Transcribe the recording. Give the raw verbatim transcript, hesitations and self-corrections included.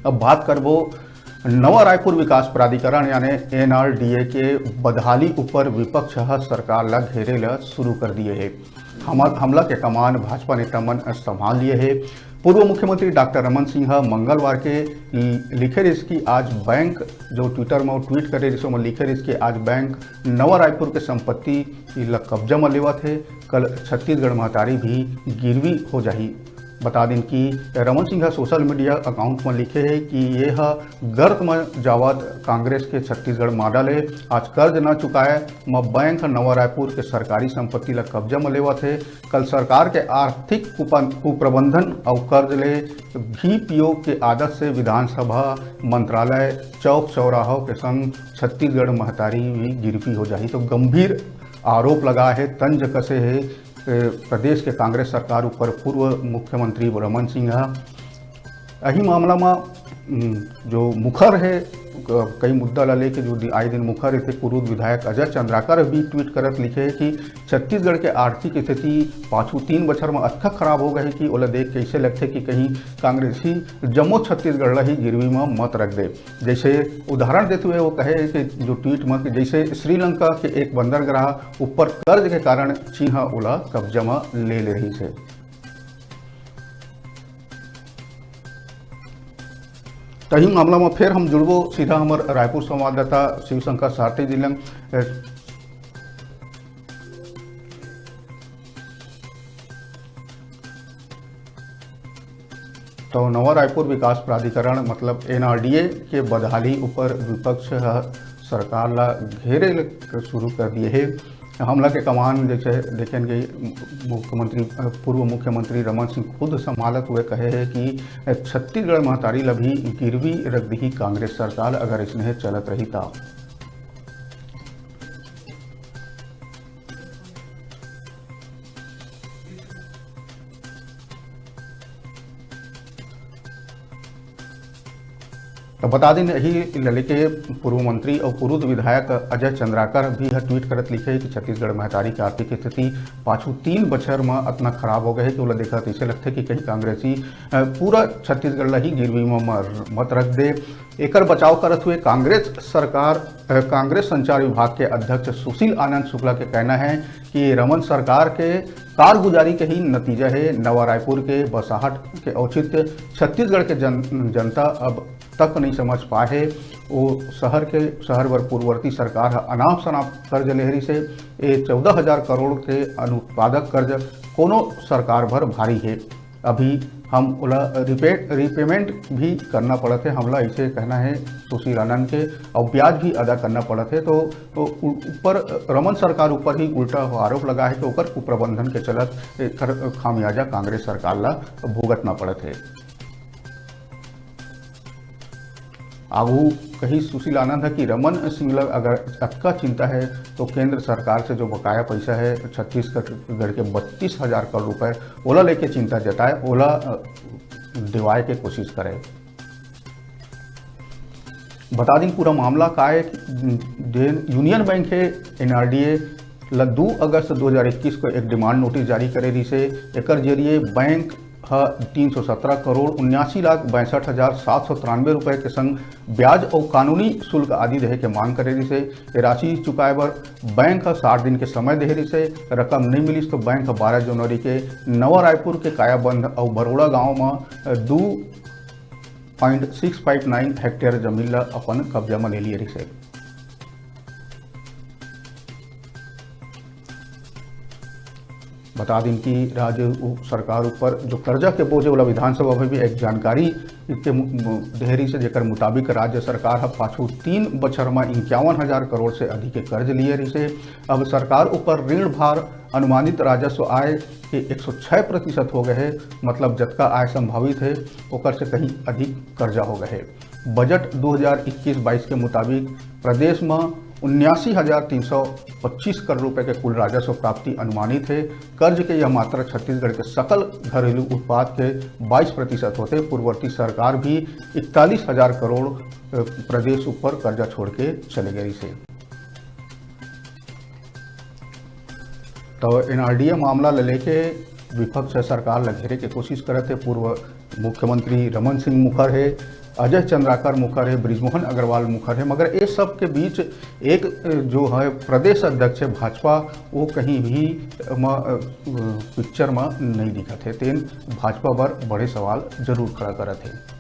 अब बात करबो नवा रायपुर विकास प्राधिकरण यानी एनआरडीए के बदहाली ऊपर विपक्ष ह सरकार ला घेरे ला शुरू कर दिए हे। हमर हमला के कमान भाजपा नेता मन संभाल लिए हे। पूर्व मुख्यमंत्री डॉक्टर रमन सिंह ह मंगलवार के लि-, लिखे रिहिस कि आज बैंक, जो ट्विटर में ट्वीट करे रिहिस, ओमा लिखे रिहिस कि आज बैंक नवा रायपुर के संपत्ति ला कब्जा म लेवत हे, कल छत्तीसगढ़ महतारी भी गिरवी हो जाही। बता दिन कि रमन सिंह ह सोशल मीडिया अकाउंट म लिखे हे कि ये ह गर्त म जावत कांग्रेस के छत्तीसगढ़ मॉडल हे। आज कर्ज न चुकाए म बैंक ह नवा रायपुर के सरकारी संपत्ति ल कब्जा म लेवत हे। कल सरकार के आर्थिक कुपन-, कुप्रबंधन अउ कर्ज ले घी पियो के आदत से विधानसभा, मंत्रालय, चौक चौराहों के संग छत्तीसगढ़ महतारी भी गिरवी हो जाही, तो गंभीर आरोप लगा हे, तंज कसे हे ए, प्रदेश के कांग्रेस सरकार ऊपर पूर्व मुख्यमंत्री रमन सिंह ह। अही मामला म, उम, जो मुखर हे, क-, कई मुद्दा ला लेके जो दि-, आए दिन मुखर हे, कुरूद विधायक अजय चंद्राकर भी ट्वीट करत लिखे हे कि छत्तीसगढ़ के आर्थिक स्थिति पाछू तीन बछर म अतका खराब हो गए हे कि ओला देख के अइसे लगथे कि कहीं कांग्रेसी जम्मो छत्तीसगढ़ ला ही गिरवी म मत रख दे। जैसे उदाहरण देते हुए वो कहे कि जो ट्वीट में कि जैसे श्रीलंका के एक बंदरगाह ऊपर कर्ज के कारण चीन ह ओला कब्जा में ले ले रही है। तही मामला में फिर हम जुड़बो सीधा हमर रायपुर संवाददाता शिवशंकर सारथी जी लंग। तो नवा रायपुर विकास प्राधिकरण मतलब एनआरडीए के बदहाली ऊपर विपक्ष ह सरकार ला घेरे ल-, शुरू कर दिए हे। हमला के कमान जैसे देखेन कि मुख्यमंत्री, पूर्व मुख्यमंत्री रमन सिंह खुद संभालत हुए कहे हे कि छत्तीसगढ़ महतारी ला भी गिरवी रख दिही कांग्रेस सरकार, अगर इसने चलत रही ता। तो बता दें, यही ललित के पूर्व मंत्री और कुरूद विधायक अजय चंद्राकर भी ह ट्वीट करत लिखे कि छत्तीसगढ़ महतारी के आर्थिक स्थिति पाछू तीन बछर म अतना खराब हो गए हे कि ओला देखत ऐसे लगथे कि कहीं कांग्रेसी, अ, पूरा छत्तीसगढ़ ला ही गिरवी म मर-, मत रख दे। एकर बचाव करत हुए कांग्रेस सरकार, अ, कांग्रेस संचार विभाग के अध्यक्ष सुशील आनंद शुक्ला के कहना है कि रमन सरकार के कारगुजारी के ही नतीजा है। नवा रायपुर के बसाहट के औचित्य छत्तीसगढ़ के जन-, जनता अब तक नहीं समझ पाए है। वो शहर के, शहर बर पूर्ववर्ती सरकार ह अनाप शनाप कर्ज ले रही से। ये चौदह हजार करोड़ के अनुत्पादक कर्ज कोनो सरकार भर भारी है। अभी हम ओला रिपे-, repayment भी करना पड़त है, हमला ऐसे कहना है सुशील आनंद के, और ब्याज भी अदा करना पड़त है। तो, तो उ-, ऊपर रमन सरकार ऊपर ही उल्टा आरोप लगा है कि ओकर कुप्रबंधन के चलत एकर खामियाजा कांग्रेस सरकार ला भुगतना पड़त है। आगू कही सुशील आनंद है कि रमन सिंह ला अगर अतका चिंता है तो केंद्र सरकार से जो बकाया पैसा है छत्तीसगढ़ के बत्तीस हजार करोड़ रुपए, ओला लेके चिंता जताए, ओला, अ, दिवाए के कोशिश करे। बता दिन पूरा मामला का है कि जेन यूनियन बैंक है एनआरडीए ला दो अगस्त दो हज़ार इक्कीस को एक डिमांड नोटिस जारी करे रही से। एकर जरिए बैंक ह तीन सौ सत्रह करोड़ उन्यासी लाख बासठ हजार सात सौ तिरानवे रुपए के संग ब्याज और कानूनी शुल्क आदि देहे के मांग करे रहिस हे। ये राशि चुकाए बर बैंक ह साठ दिन के समय देहे रहिस हे। रकम नहीं मिलिस तो बैंक ह बारह जनवरी के नवा रायपुर के कायाबंद और बरोड़ा गांव म दो point six five nine hectare जमीन ला अपन कब्जा म ले लिए रहिस हे। बता दिन कि राज्य उ-, सरकार ऊपर जो कर्जा के बोझ हे, ओला विधानसभा में भी एक जानकारी के मु-, मु-, देहरी से, जेकर मुताबिक राज्य सरकार ह पाछू तीन बछर म इक्यावन हजार करोड़ से अधिक के कर्ज लिए रहिसे। अब सरकार ऊपर ऋण भार अनुमानित राजस्व आय के एक सौ छह प्रतिशत हो गए हे, मतलब जतका आय संभावित हे, ओकर से कहीं अधिक कर्जा हो गए हे। बजट दो हज़ार इक्कीस बाईस के मुताबिक प्रदेश म उन्यासी हजार तीन सौ पच्चीस करोड़ रुपए के कुल राजस्व प्राप्ति अनुमानित हे। कर्ज के यह मात्रा छत्तीसगढ़ के सकल घरेलू उत्पाद के बाईस प्रतिशत होथे। पूर्ववर्ती सरकार भी इकतालीस हजार करोड़, अ, प्रदेश ऊपर कर्जा छोड़ के चले गई से। तो एनआरडीए मामला ल लेके विपक्ष ह सरकार ल घेरे के कोशिश करत हे। पूर्व मुख्यमंत्री रमन सिंह मुखर हे, अजय चंद्राकर मुखर हे, बृजमोहन अग्रवाल मुखर हे, मगर ये सब के बीच एक, अ, जो है प्रदेश अध्यक्ष है भाजपा, वो कहीं भी म, अ, पिक्चर में नहीं दिखत हे। तेन भाजपा पर बड़े सवाल जरूर खड़ा करत हे।